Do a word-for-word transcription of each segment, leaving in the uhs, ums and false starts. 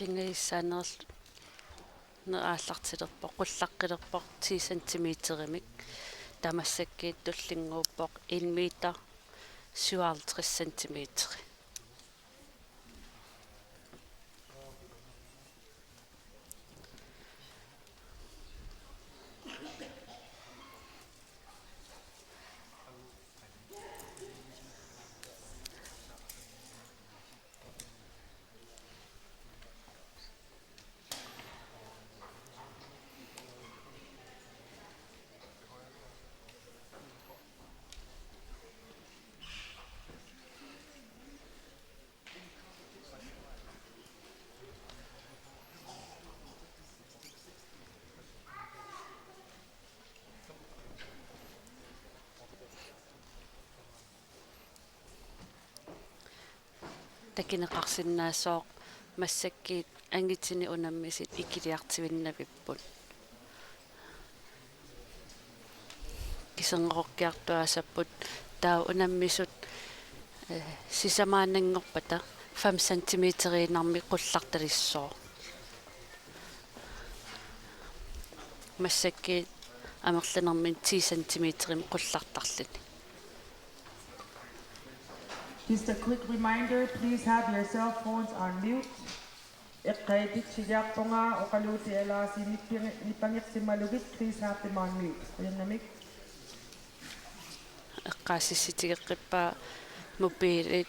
Pingajussaaneq aallartilerpoq, qullaqqilerpoq ti centimeterimik. Taava massakkut tullinnguuppoq en meter syvoghalvtreds centimeter. Takuneqarsinnaasoq massakkut angitinik unammisut ikiliartuinnavipput. Kiserngorukkiartuaassapput taava unammisut, eh, sisamaannanngorpata fem centimeteriinnarmik qullartalissaaq. Massakkut amerlanermini ti centimeterimik qullartarluni. Just a quick reminder, please have your cell phones on mute. Eqqaasitsissutigiarpunga oqaluutit L R C nippangi-, nippangersimalugit, please have them on mute. Qujanarmik. Eqqaasitsissutigeqqippaa mobilit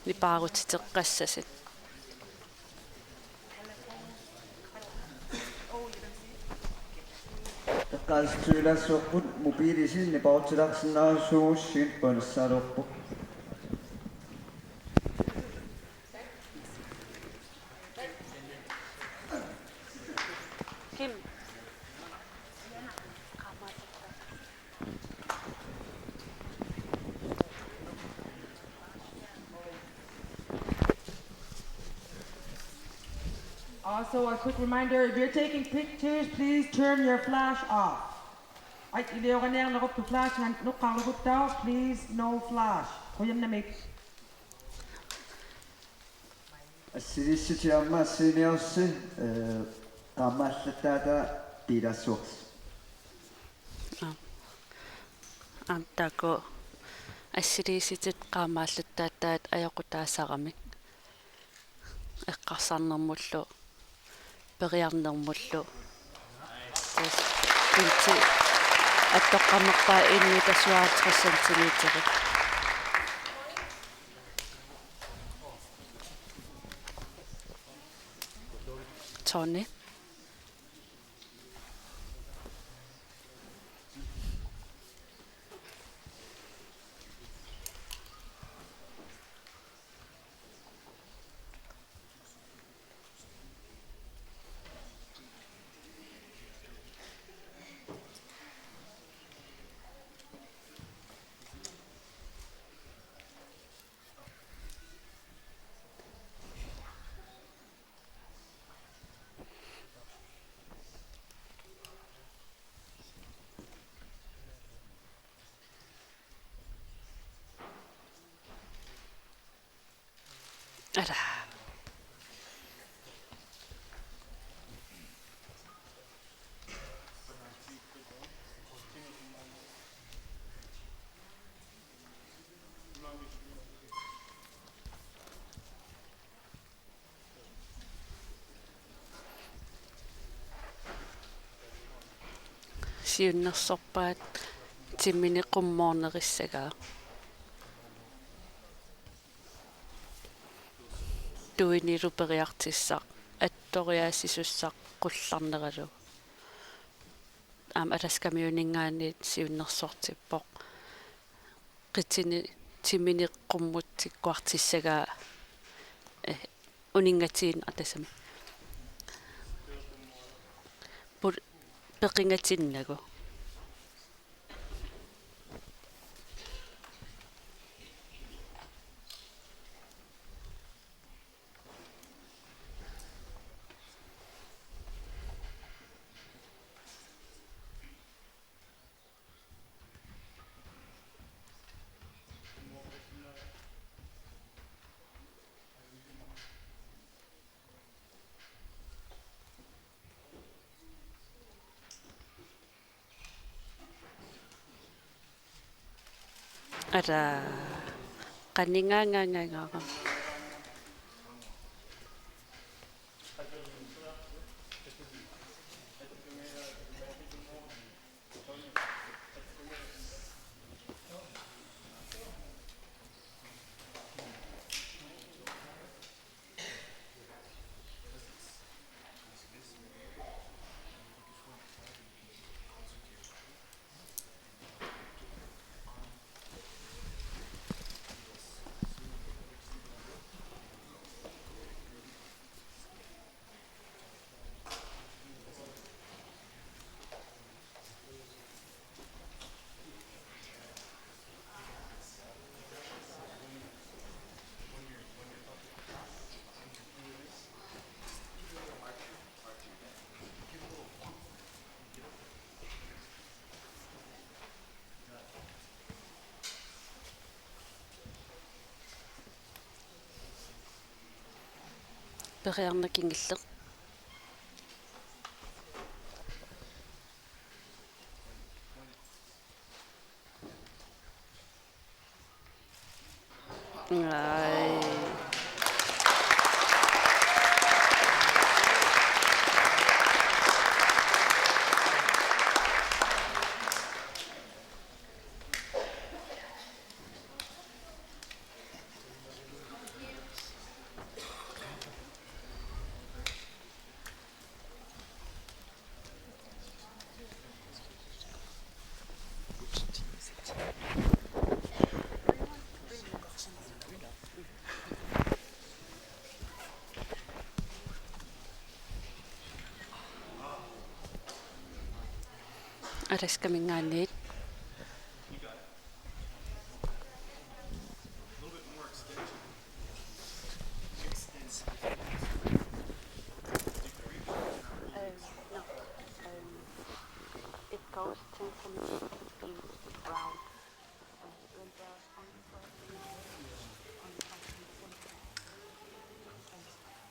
nipaarutiteqqassasut. Eqqaasitsissutigilaassuarput mobilisi nipaaruteqqilaarsinnaasorujussuit paasissaalereerput. Kim. Also, a quick reminder, if you're taking pictures, please turn your flash off. Ai, ilioraniarnerup flash-nga nuqqarluguttaaq, please, no flash. Qujanarmik. Assiliissutit aamma seniorsi, eh, qaammallattaata piilaassuarsi. Aam. Aamma taakku assiliissutit qaammallattaataat ajoqutaasaramik. Eqqarsarnermullu, periarnermullu. Tassa inti attoqqarnerpaaq en meter syvoghalvtreds centimeter. Tony. Ara. Siunnersorpaat timmineq qummoornerussagaat. Tuinilu periarfissaq, attoriaassisussaq qullarneralu. Aamma Alaskamiuninngaanniit siunnersortippoq. Qitini timmineq qummut tikkuartussagaa, eh, uninngatinneqartussaammat. Pul-, peqqinngatinnagu. Ara, qanigaangaangaangaarami. Periarneq kingulleq. Ai. Alaskaminngaanniit. Um, no. Um, it goes ten centimeters round.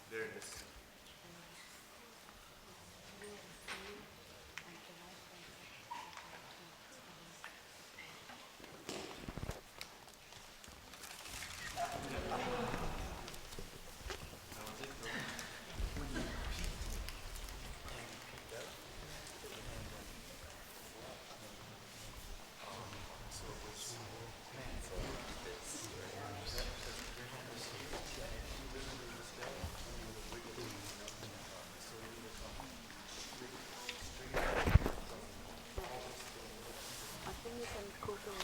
There it is. I think you can Google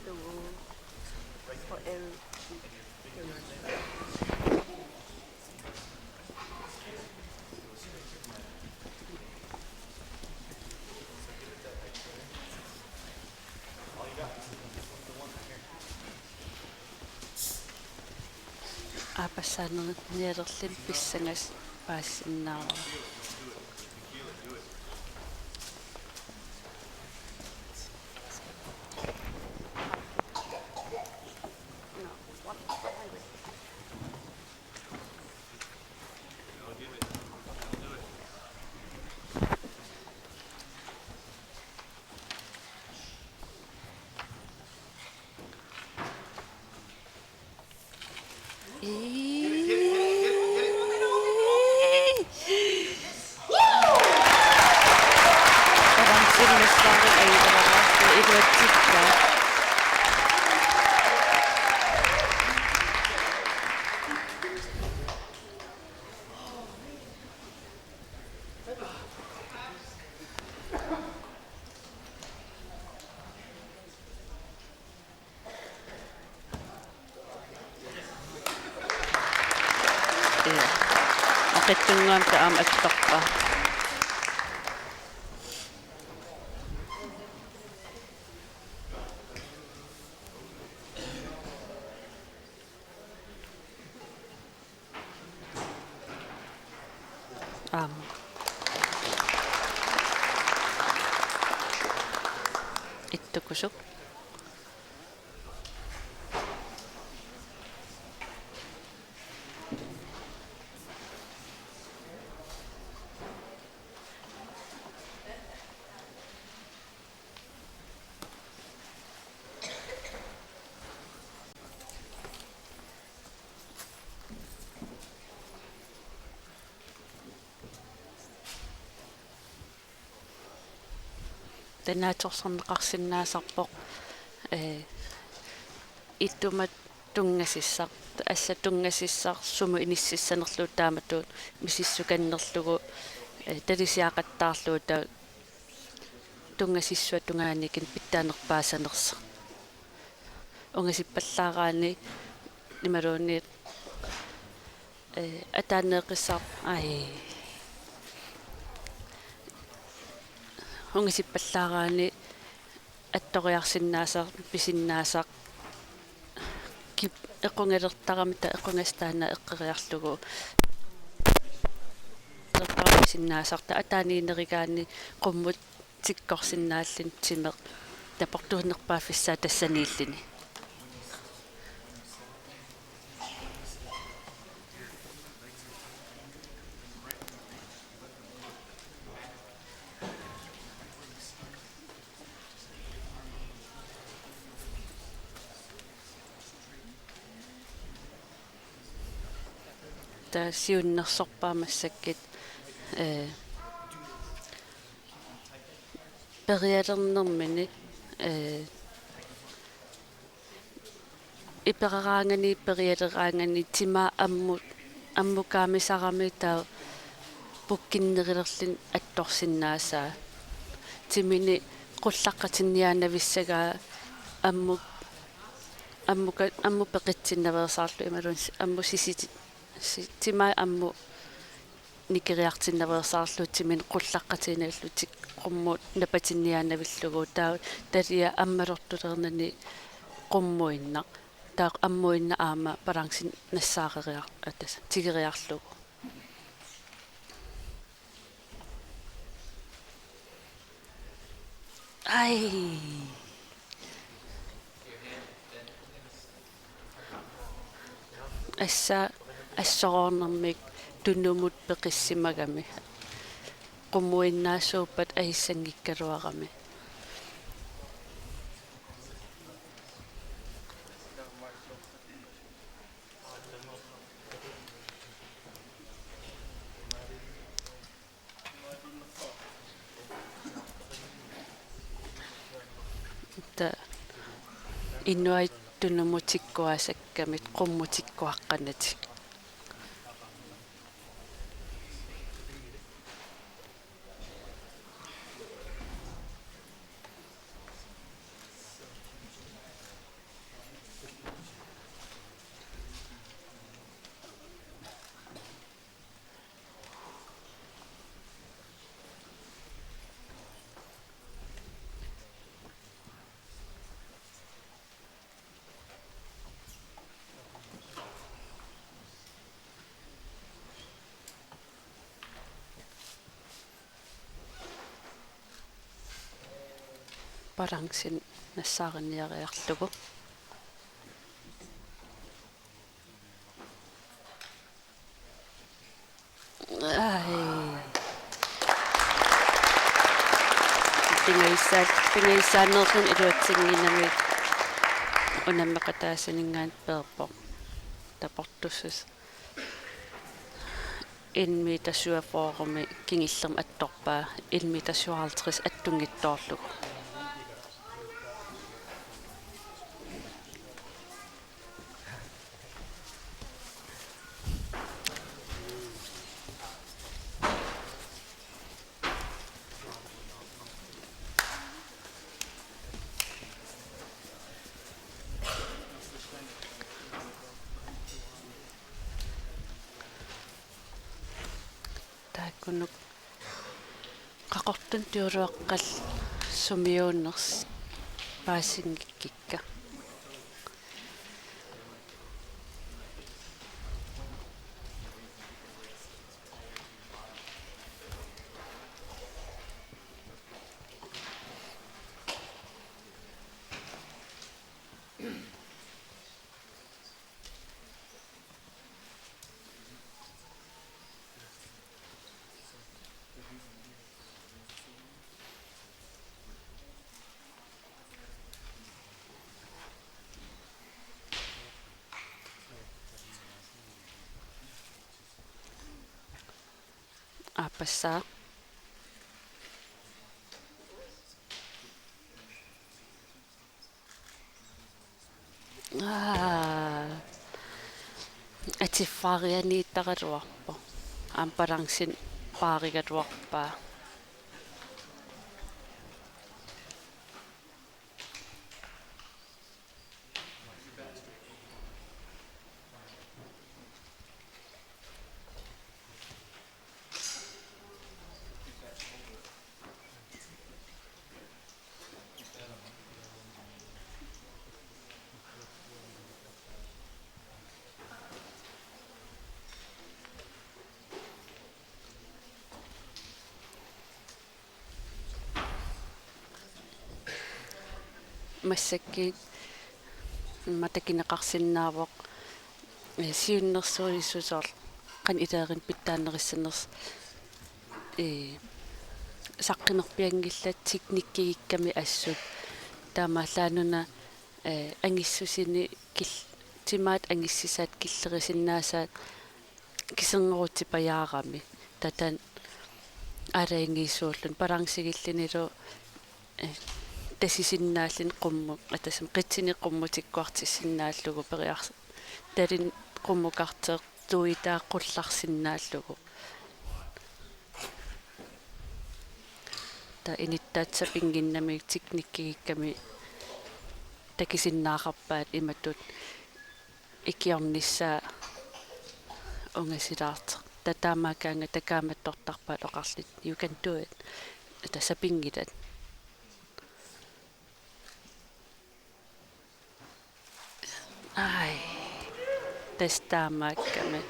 the rule for every. Aappassaanernialerluni pissangas paasisinnaavara. Ja. Oqitsunnguamik aamma attorpaa. Aamma. Ittukusup. Tanaatsorsorneqarsinnaasarpoq, ee, ittumat tunngasissaq, tassa tunngasissaq sumut inississanerlugu taamatut misissukannerlugu, ee, talisiaqattaarlugu taava tunngasissuata tungaaniikkami pitsaanerpaasanersoq. Ungasippallaaraanni imaluunniit, ee, ataaneeqqissaar-, ai. Ungasippallaaraanni attoriarsinnaasaq, pisinnaasaq, kip-, equngalertarami taava equngassaq taanna eqqeriarlugu. Equngalertarami pisinnaasaq taava ataaniinnerigaanni qummut tikkorsinnaalluni timeq taportuunerpaaffissaa tassaniilluni. Taava siunnersorpaat massakkut, ee, perialernermini, ee, iperaraanganik perialeraanganik timaa ammu-, ammukaamisarami taava pukkinnerulerluni attorsinnaasaa. Timini qullaqqatinniaannavissagaa ammu-, ammuka-, ammut peqitsinnaveersaarlugu imaluunniit ammut sisiti-, si-, timaa ammut nikeriartinnaveersaarlugu timini qullaqqatiinnarlutik qummut napatinniaannavillugu taava talia ammalortuleernani qummuinnaq. Taava ammuinnaq aamma balancen nassaareriar-, atas, tigeriarlugu. Ai. Assa assoroornermik tunumut peqissimagami. Qummuinnaasuuppat ajussanngikkaluarami. Taava inuit tunumut tikkuaasakkamit qummut tikkuaqqanatik. Balancen nassaariniariarlugu. Ai. Pingajussa-, pingajussaaneerluni iluatsinnginnamik unammeqataasuninngaanniit peerpoq. Taportussas. En meter syvogfyrremi kingullermi attorpaa, en meter syvoghalvtreds attunngitsoorlugu. Taakkunuku Qaqortup tujuuluaqqap sumiuunersoq paasinngikka. Aappassaa. Aa. Atiffaarianiittaraluarpoq. Aamma balancen paarigaluarpaa. Massakkut immaqa takuneqarsinnaavoq, ee, siunnersuisoq soorlu qanoq ilerinera pitsaanerussanersoq, ee, saqqunerpianngillat teknikkikkami assut. Taamaallaat una, ee, angissusini kil-, timaat angissusaat killerusinnaasaat kiserngorutipajaarami. Taava taanna aalajangiisuulluni balancegiillunilu, eh, tasisinnaalluni qummut, atasim qitsini qummutikkuartissinnaallugu periars-, talini qummukarteertuitaa qullarsinnaallugu. Taava inuttaat sapinnginnamik teknikkikkami takusinnaaqarpaat imatut ikiornissaa ungasilaartoq. Taava taamaakkaangat takaamattortarpaat oqarlutik, "You can do it." Taava sapinngilat. Ai. Tassa taamaakkami.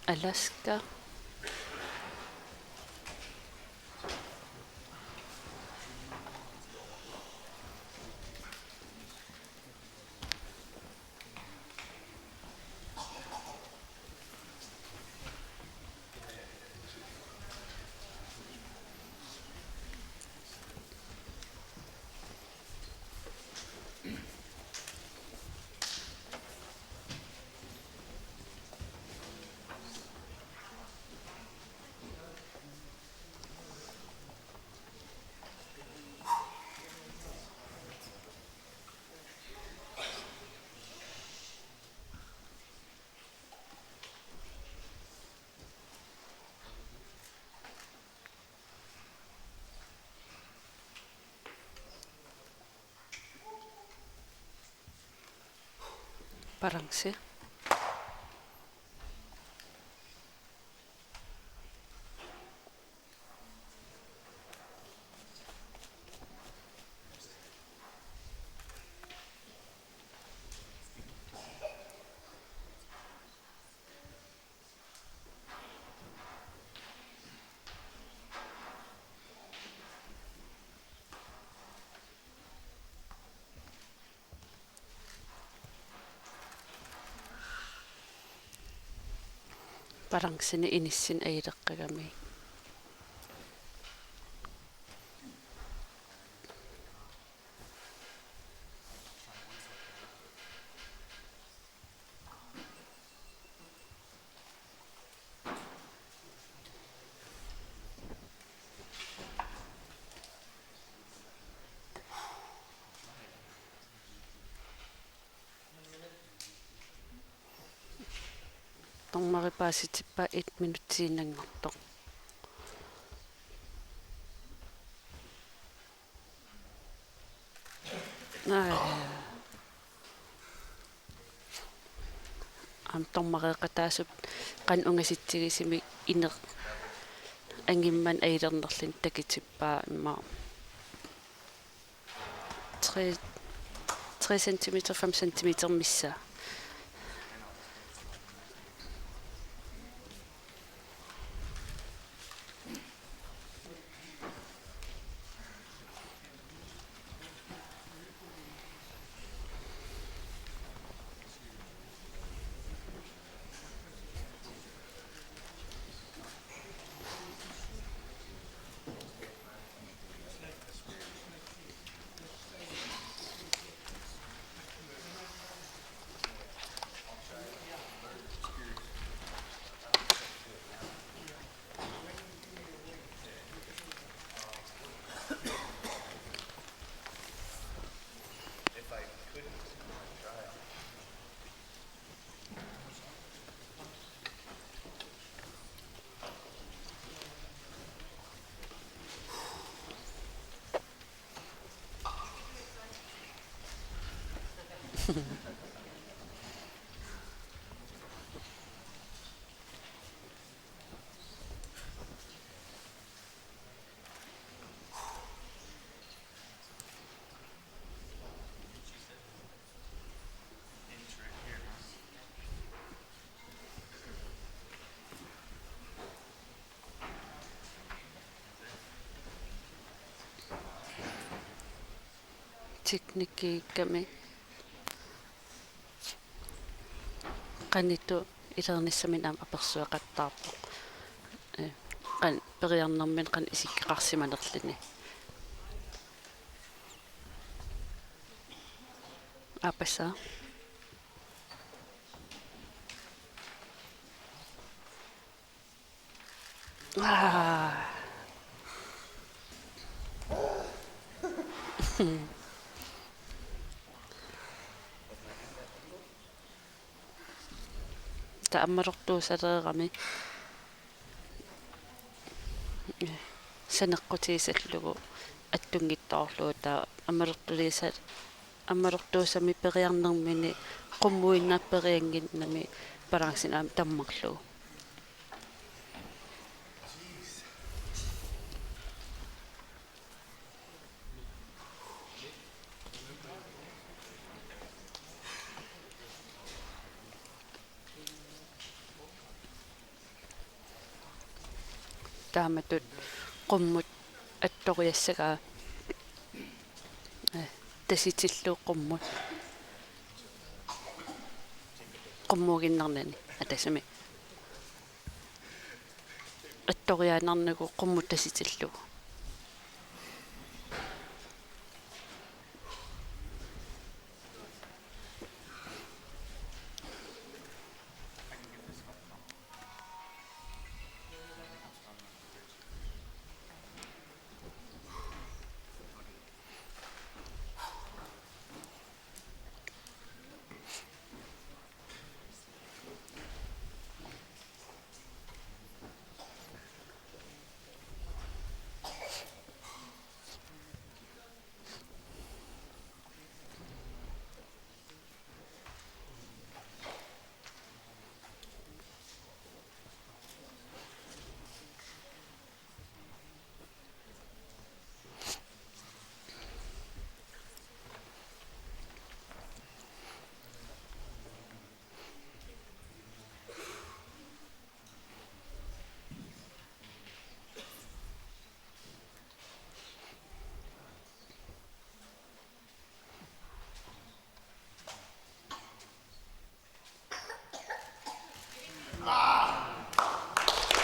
Alaska. Balance. Balanceni inissinni ajuleqqagami. Dommeri paasitippaa et minutsiinnanngortoq. Ai. Aamma dommereeqataasup qanoq ungasitsigisumik ineq angimmani ajulernerluni takutippaa immaqa. Tre, tre centimeter, fem centimeter missaa. Teknikkikkami qanoq ilinniarnissaminnik aamma apersueqattaarpoq. Ee, qanoq periarnermini qanoq isikkoqarsimanerluni. Aappassaa. Aa. Taava ammalortuusaleerami saneqqutigisallugu attunngitsoorlugu, taava ammalortuliisa-, ammalortuusami periarnermini qummuinnaq perianngimmat balancen aamma tammarlugu. Taamatut qummut attoriassagaa, ee, tasitillugu qummut. Qummuinnarnani atasami. Attoriaannarnagu qummut tasitillugu.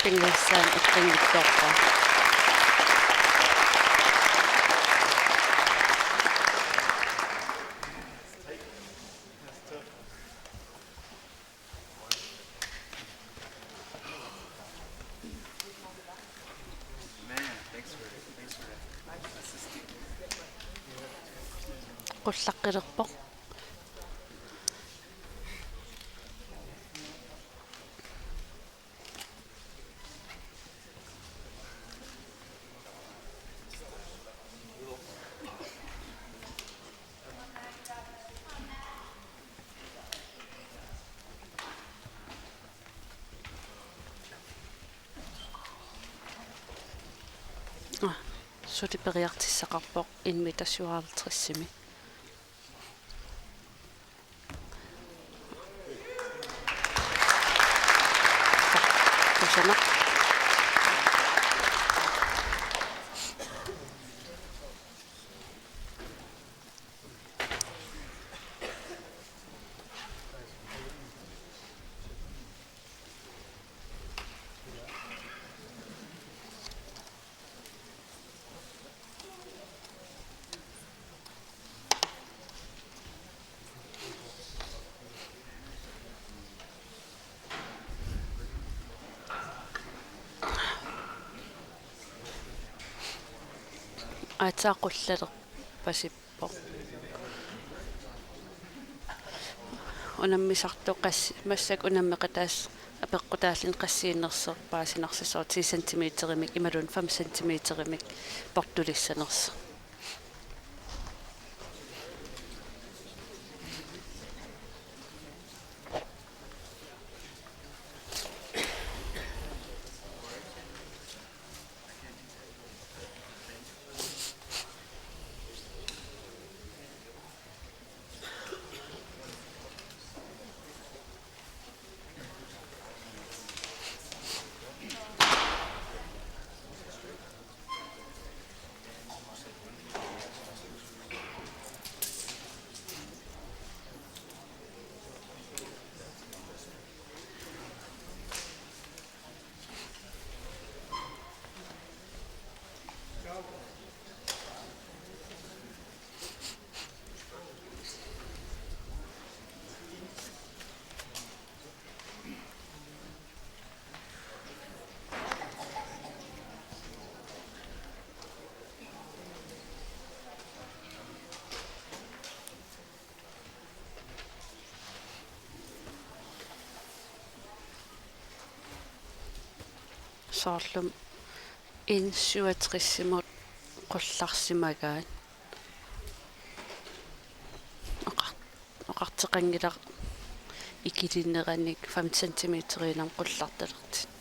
Pingajussaanik attunngitsoorpoq. Qullaqqilerpoq. Aa, suli periartissaqarpoq en meter syvoghalvtredsimi. Aatsaat qullalerpasippoq. Unammisartut qassi-, massakkut unammeqataassat apeqqutaalluni qassiinersoq paasinarsisoq ti centimeterimik imaluunniit fem centimeterimik portulissanersoq. Soorlu N syvogtresimut qullarsimagaat. Oqar-, oqartoqanngilaq ikilineranik fem centimeteriinnarmik qullartalertik.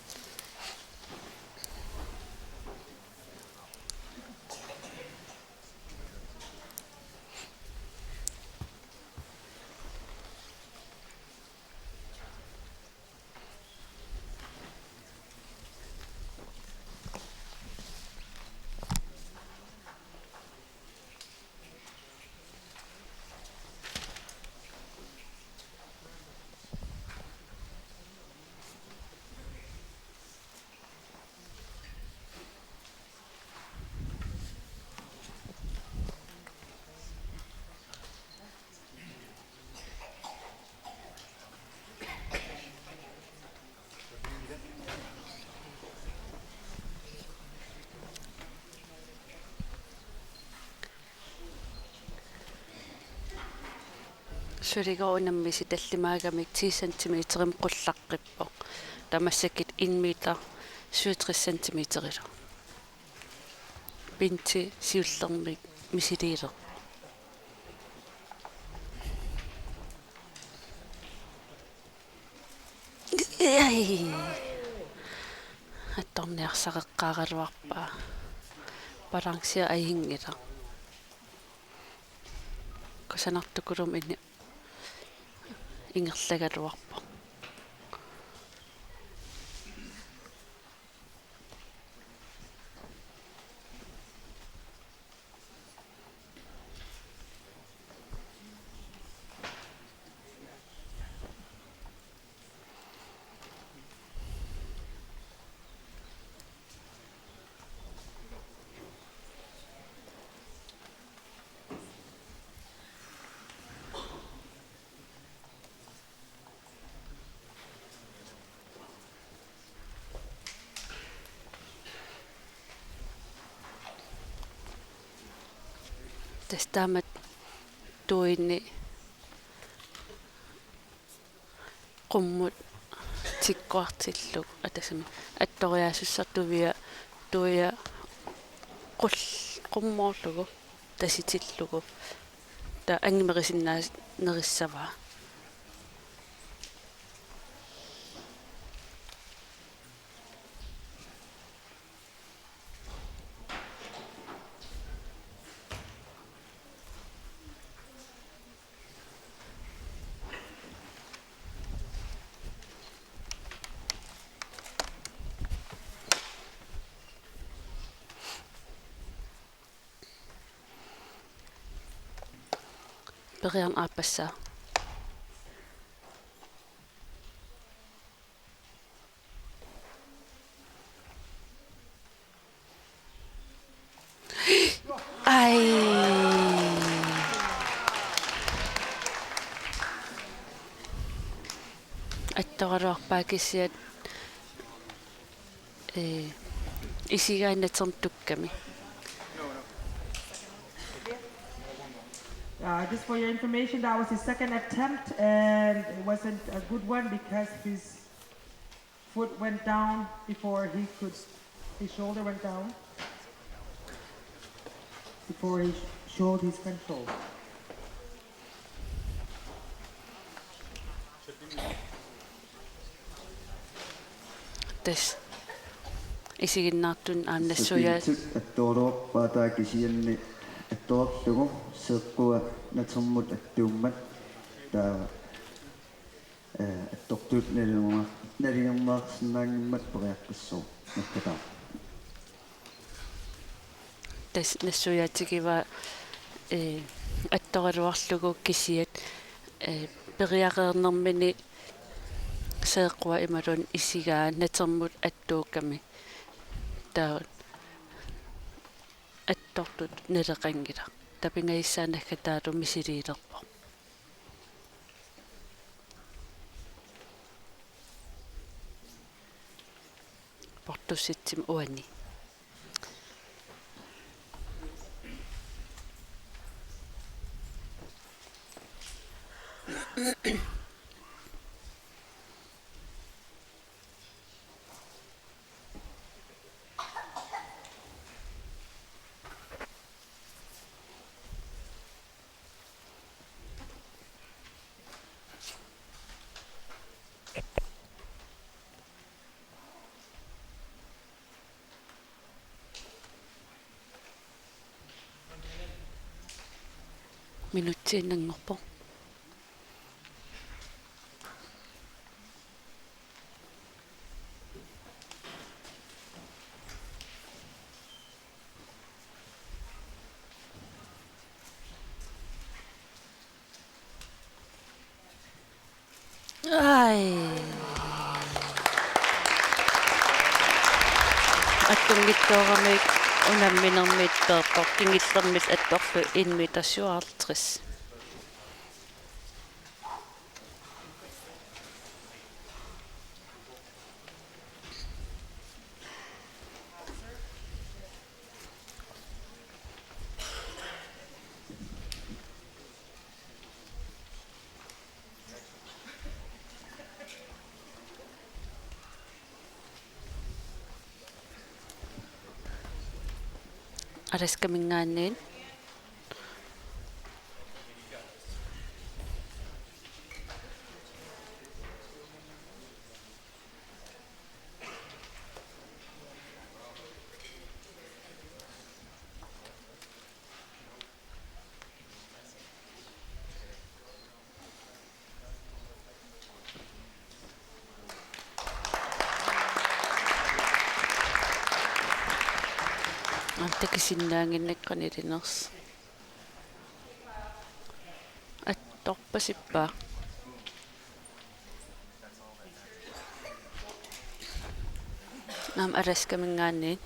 Suliga unammisi tallimaagamik ti centimeterimik qullaqqippoq. Taava massakkut en meter syvogtres centimeterilu. Pinti siullermik misiliilerpoq. Ai. Attorniarsareqqaaraluarpaa. Balansia ajunngilaq. Kusanartukulumi ini-, ingerlagaluarpoq. Tassa taamatut tuinni qummut tikkuartillugu, atasami attoriaasussaq tuia, tuia qul-, qummoorlugu tasitillugu. Taava angimerisinnaanerissavaa. Periarneq aappassaa. Ai. Attoraluarpaa kisianni, ee, isigaannatermi tukkami. Uh, just for your information, that was his second attempt, and it wasn't a good one because his foot went down before he could, his shoulder went down before he sh- showed his control. Tassa isiginnaartut aamma nassuiaat. Sapiitsut attoorluarpaa taava kisianni attoorlugu seeqqua natermut attuummat taava, eh, attortut nalilernar-, nalilernaarsinnaanngimmat periaqqissaaq nakkataaq. Tassa nassuiaatigivaa, eh, attoraluarlugu kisiat, eh, periareernermini seeqqua imaluunniit isigaa natermut attuukkami. Taava attortut naleqanngilaq. Taava pingajussaa nakkataalu misiliilerpoq. Portussitsimik uani. Minutsiinnanngorpoq. Ai. Attunngitsooramik unamminermit peerpoq, kingullermit attorlu en meter syvoghalvtreds. Alaskaminngaanniit. Aamma takusinnaannginnakkit qanoq ilinersoq. Attorpasippa? Aamma Alaskaminngaanniit.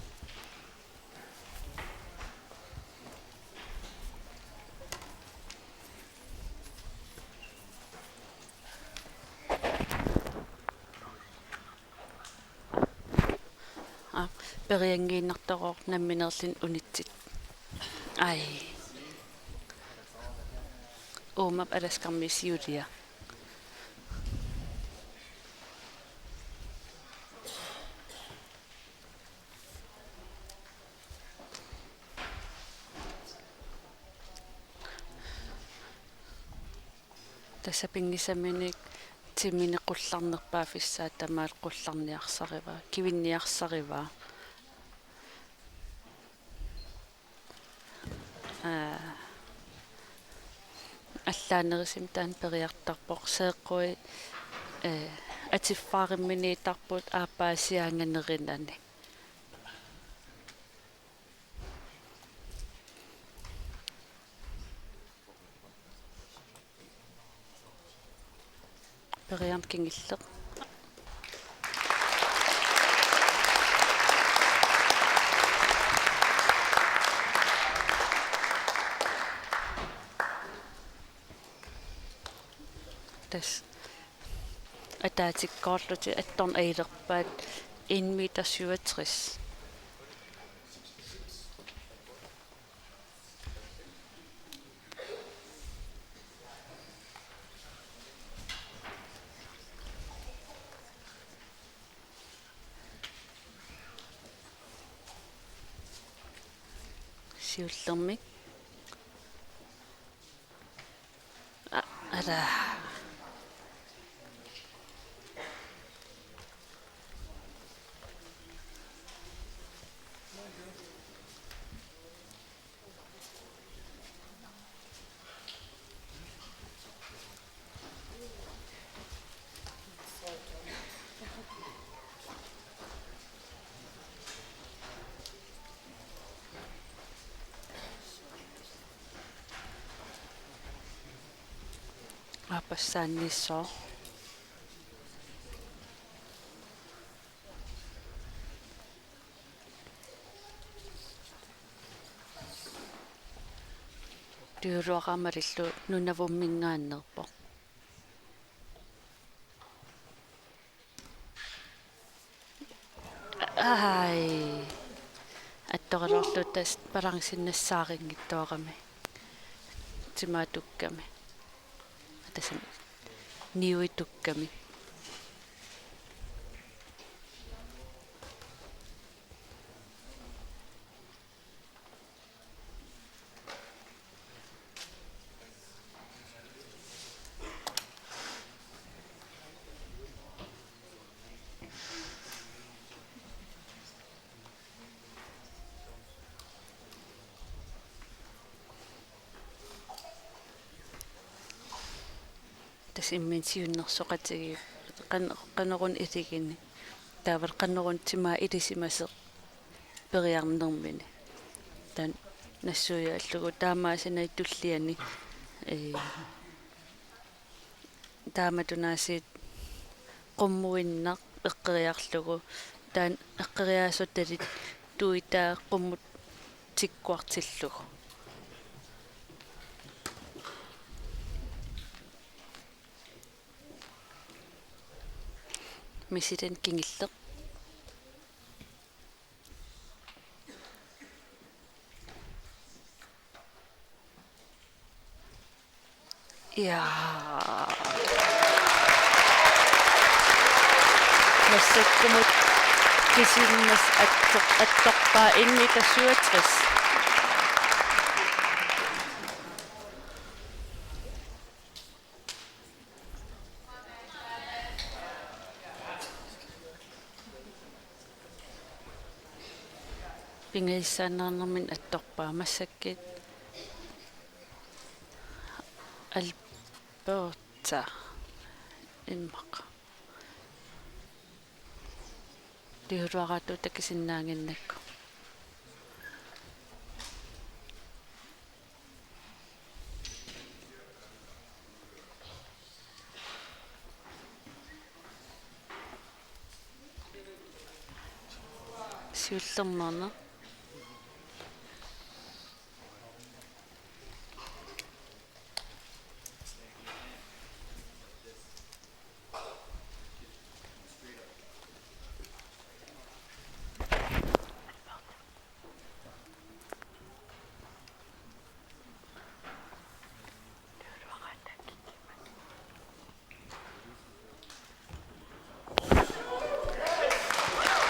Aa, periangiinnartorooq nammineerluni unitsit. Ai. Uumap Alaskarmiut siulia. Tassa pinngisaminik timini qullarnerpaaffissaat tamaat qullarniarsarivaa, kivinniarsarivaa. Aa, allaanerusumik taanna periartorpoq seeqqui, ee, atiffaarimminiittarput aappaasiaanganerunani. Periarneq kingulleq. Tassa ataatikkoorlutik attorneq ajulerpaat en meter syvogtres. Siullermik. A-, ala. Aappassaanniissaaq. Tujuuluaqaaq malillugu Nunavumminngaanneerpoq. Ai. Attoraluarlugu tassa balancinnassaarinngitsoorami. Timaatukkami. Tassami. Niuitukkami. Tassa imminut siunnersoqatigiit qan-, qanoruna isigini. Taavalu qanoruna timaa ilisimasoq periarnermini. Taanna nassuiaallugu taamaasinagu tulliani, ee, taamatut aasiit qummuinnaq eqqeriarlugu, taanna eqqeriaasoq talittuitaa qummut tikkuartillugu. Misilinnik kingulleq. Ja. Massakkumut kisimmassa atto-, attorpaa enogtres syvogtres. Pingajussaaneernermini attorpaa massakkut Alberta immaqa. Tujuuluaraatut takusinnaannginnakku. Siullermeerneq.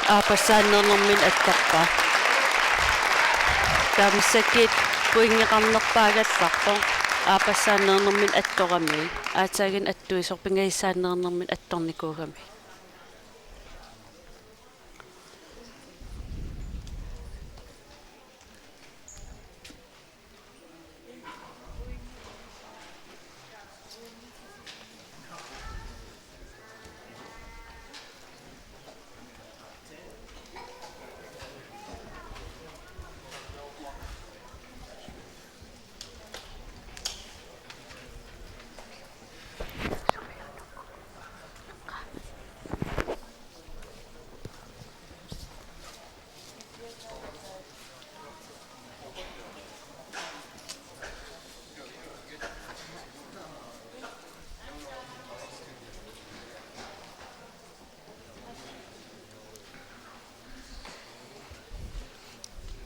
Aappassaanneernermini attorpaa. Taava massakkut pointeqarnerpaagallarpoq. Aappassaanneernermini attorami. Aatsaaginnaq attuisoq pingajussaaneernermini attornikuugami.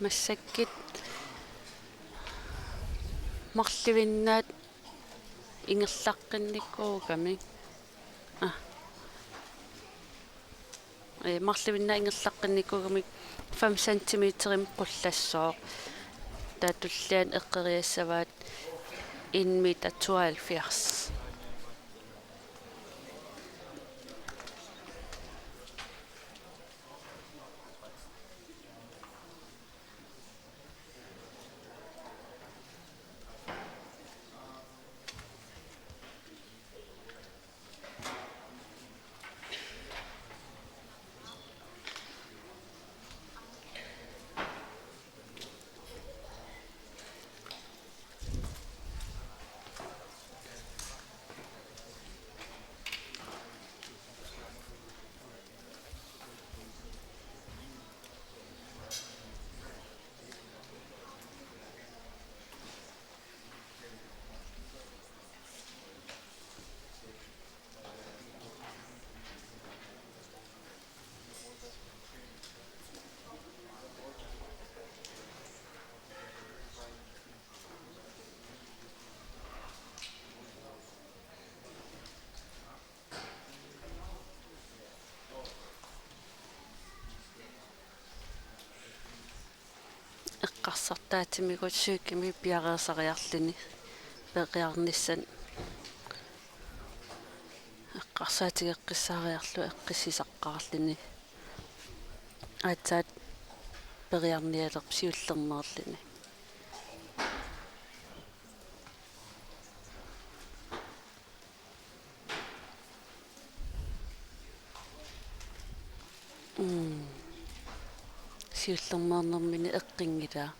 Massakkut marluinnaat ingerlaqqinnikuugamik. Aa. Ee, marluinnaat ingerlaqqinnikuugamik fem centimeterimik qullassooq. Aatsaat tulliani eqqoriassavaat en meter tooghalvfjerds. Eqqarsartaatsimigut psykemik piareersariarluni periarnissat, eqqarsaatigeqqissaariarlugu eqqissisaqqaarluni, aatsaat periarnialerpoq siullermeerluni. Mm. Siullermeernermini eqqinngilaa.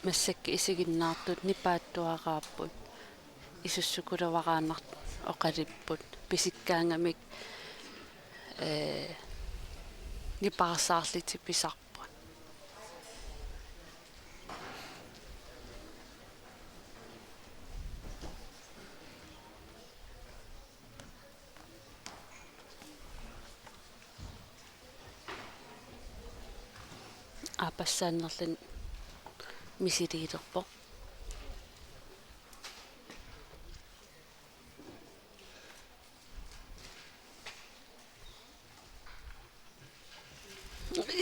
Massakkut isiginnaartut nipaattuaraapput, isussukulavaraannartut oqaluupput, pisikkaangamik, ee, nipaarsaarlutik pisarput. Aappassaannerluni misiliilerpoq.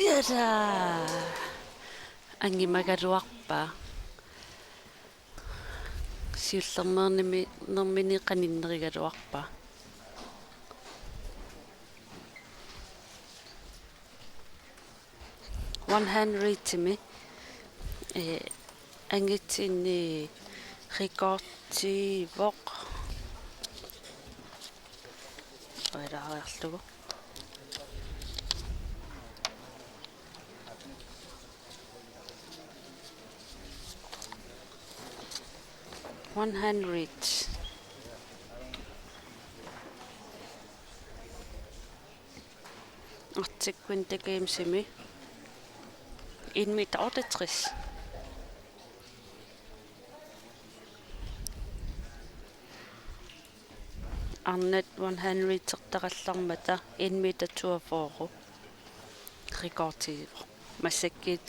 Jada. Angimagaluarpaa. Siullermeernermi, -nermini qaninnerigaluarpaa. One hand reachimi, eh, angitsinni rekordivoq. Oilaariarlugu. One hand reach. Arctic Winter Gamesimi en meter otteogtres. Arnat one hand reachertarallarmata en meter toogfyrre rekordivoq. Massakkut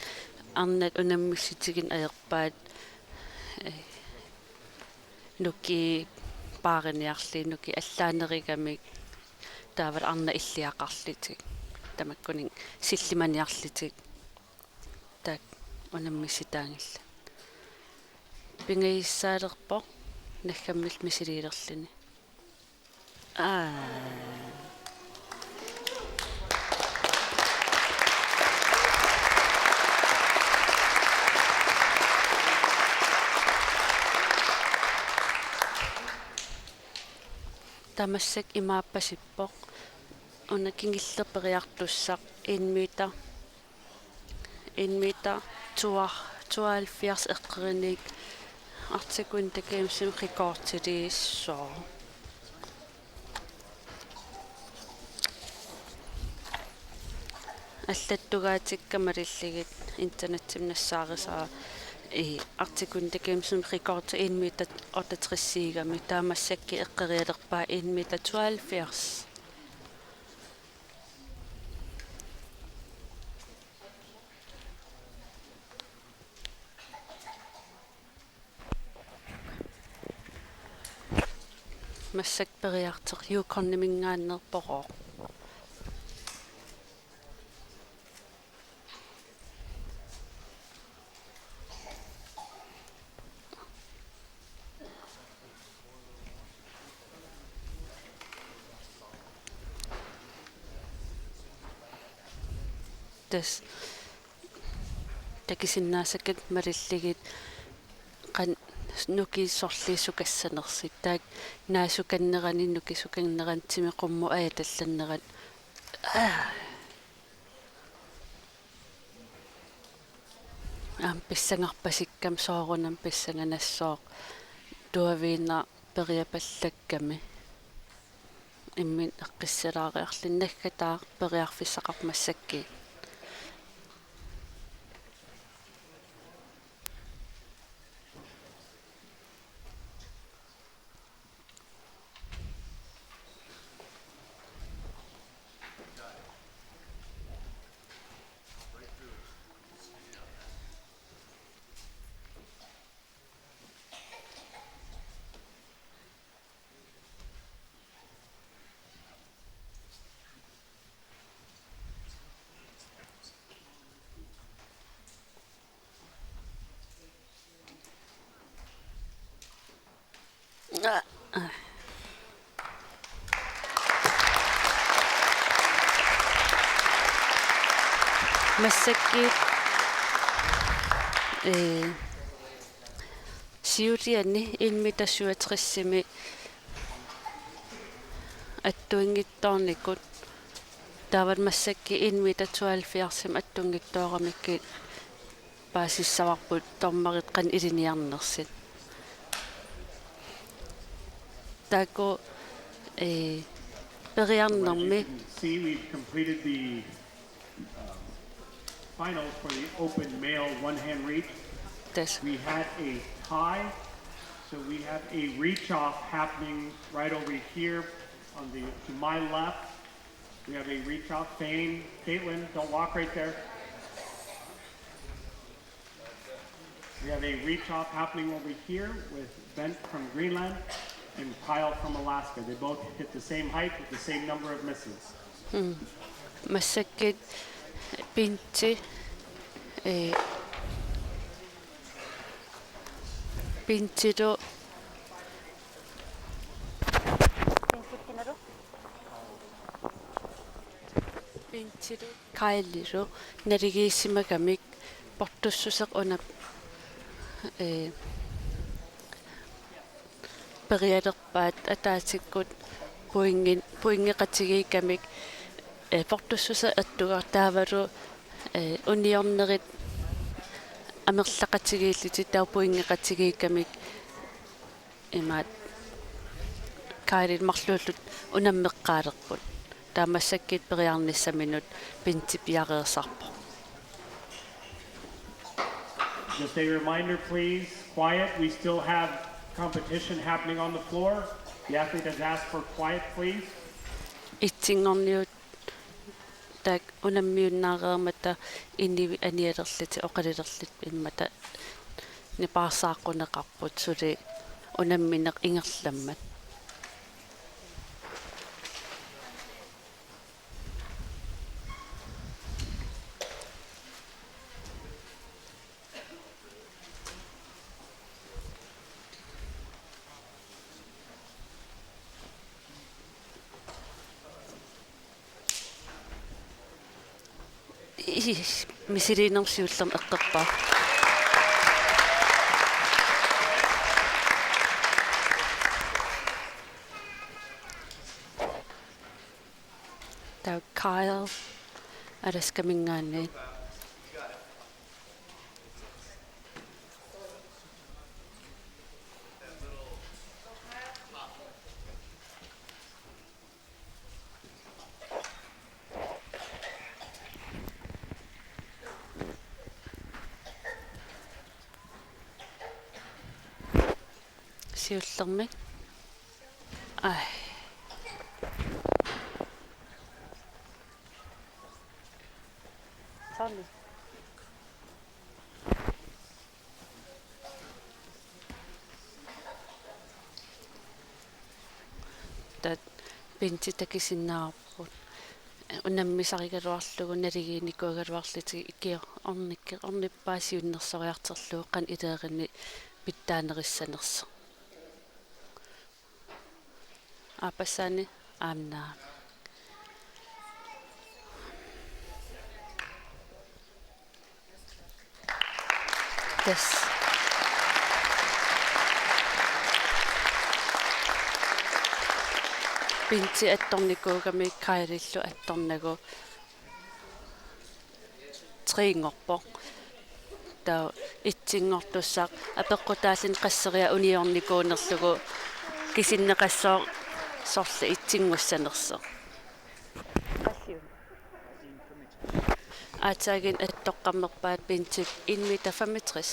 arnat unammissutigineq ajorpaat, eh, nukiit paariniarlugit, nukiit allaanerugamik, taavalu arnat illiaqarlutik. Tamakkuninnga sillimaniarlutik. Taakku unammissutaanngillat. Pingajussaalerpoq naggammillu misiliilerluni. Aa. Tamassi imaappasippoq. Una kingulleq periartussaq en meter, en meter toa-, tooghalvfjerds eqqorinik Arctic Winter Gamesimi rekordiliissoq. Allattugaatikka malillugit internetsimut nassaarisara i Arctic Winter Gamesimi rekordi en meter otteogtres-iigamik, taava massakkut eqqorialerpaa en meter tooghalvfjerds. Massakkut periartoq Yukonimingaanneerpoq. Tassa takusinnaasakka malillugit qanoq nukiit sorliit sukassanersut. Taakku naasukannerani, nukisukannerani, timi qummut ajatallannerani. Aa. Aamma pissangarpasikkami soorunami pissanganassaaq tuaviinnaq periapallakkami. Imminut eqqissalaariarluni naggataaq periarfissaqarpoq massakkut. Massakkut, ee, siuliani en meter syvogtres-imi attuinngitsoornikut, taava massakkut en meter tooghalvfjerds-imi attuinngitsooramikkit paasissavarput dommerit qanoq ilinniarnersut. Taakku, ee, periarnermi. As you can see, we've completed the, um, finals for the open male one-hand reach. Tassa. We had a tie, so we have a reach off happening right over here on the, to my left. We have a reach off. Thane, Caitlin, don't walk right there. We have a reach off happening over here with Bent from Greenland and Kyle from Alaska. They both hit the same height with the same number of misses. Hmm. Massakkut Benti, ee, Bentilu Bentilu Kylelu naligiissimagamik portussuseq una, ee, perialerpaat ataatsikkut pointi-, pointeqatigiikkamik, ee, portussuseq ertugaq taavalu, ee, uniornerit amerlaqatigiillutik taava pointeqatigiikkamik imaattoq Kylelu marluullutik unammeqqaalerput. Taava massakkut periarnissaminut Benti piareersarpoq. Just a reminder, please, quiet. We still have competition happening on the floor. The athlete has asked for quiet, please. Itsinngorniut taakku unammiunnaareermata inuit anialerlutik oqalulerlutik immata nipaarsaaqquneqarput suli unammineq ingerlammat. Ii, misiliinermi siullermi eqqorpaa. Taava Kyle Alaskamingaanniit. Siullermik. Ai. Sådan. Tat pinti takusinnaavarput. Unammisarigaluarlugu naligiinnikuugaluarlutik ikiornikke-, ornippaa siunnersoriartorlugu qanoq ilerini pitsaanerissanersoq. Aappassaani aamma. Tassa. Pinti attornikuugami Kailillu attornagu. Trinngorpoq. Taava etsinngortussaq apeqqutaalluni qasseriarluni uniornikuunerlugu kisinneqassaaq sorleq etsinngussanersoq. Aatsaaginnaq attoqqammerpaat pinti en meter femogtres.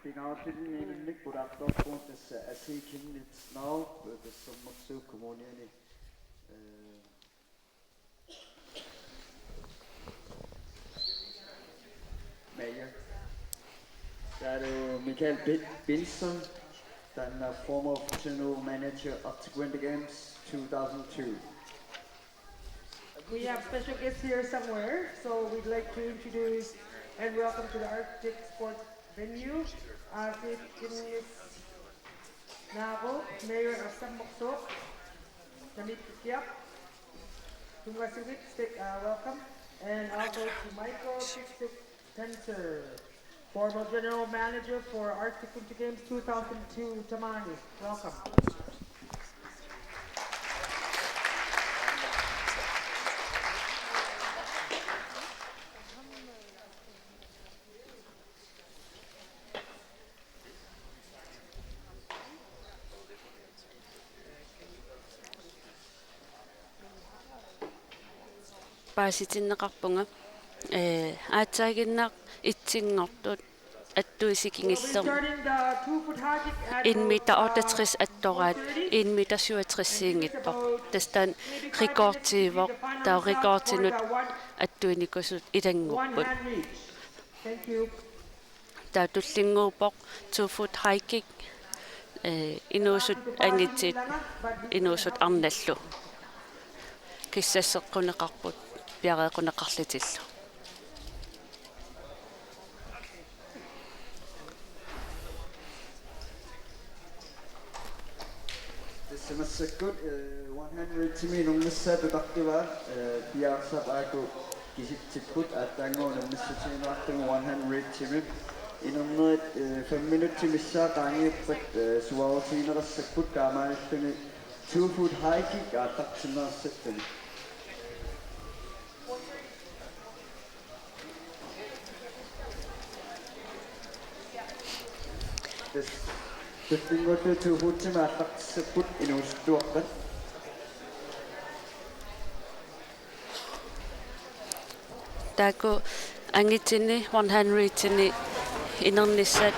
Pingaartilinniininnik pulaartorpugut tassa Asii Chemnitz Narup, eh, tassa Sermersuup Kommuniani, eh, mayor. Taavalu Michael Be-, Benson, taanna former general manager Arctic Winter Games two thousand two. We have special guests here somewhere, so we'd like to introduce and welcome to the Arctic Sports Venue, uh, Asii Chemnitz Narup, Mayor of Sermersuup, Tamit Kiap. Tungasugit, uh, welcome, and also to Michael Spencer, former general manager for Arctic Winter Games two thousand two Tamani. Welcome. Paasitinneqarpunga, ee, aatsaaginnaq etsinngortut attuisikingillermik en meter otteogtres attoraat en meter syvogtres-iinngitsoq. Tassa taanna rekordiuvoq, taava rekordinut attuinikusut ilanngupput. Thank you. Taava tullinnguuppoq two foot high kick, eh, inuusut angutit, inuusut arnallu. Kissasseqquneqarput, piareeqquneqarlutillu. Tassa massakkut, eh, one hundred-imi inernissaat utaqqivaa, eh, piareersarput aajuku kisitsipput, aatsaannguaq unammissutigineqartugut one hundred-imi. Inernerit, eh, fem minutsit missaat qaangiuppat, eh, suaarutigineqassapput taamaalilluni two foot high kick aallartinneqassapput. Tassa tullinnguuttuut two foot-imi aallartissapput inuusuttuaqqat. Taakku angutini one hundred-ini inernissat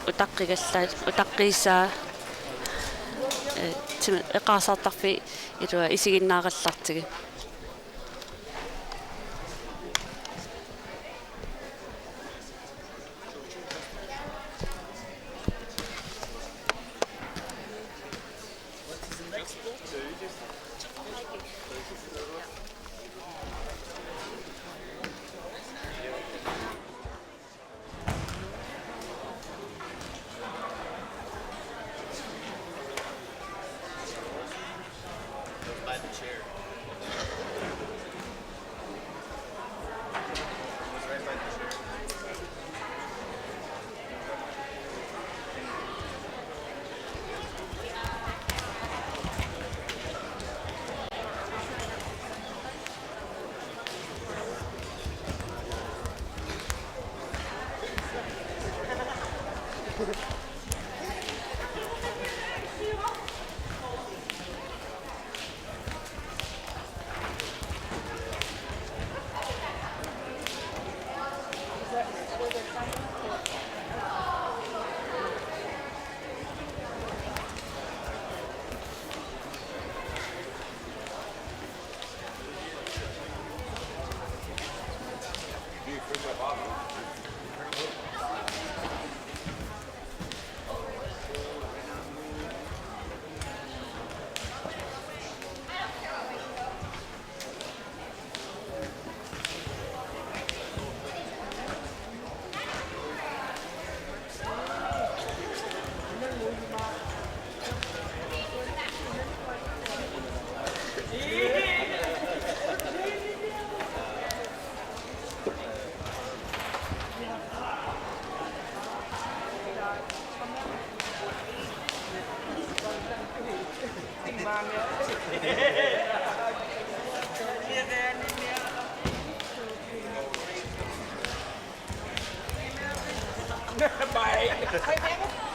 utaqqigallaat, utaqqiisaa, eh, timi-, eqaarsaartarfiit ilua isiginnaarallartigit. Høj bakke.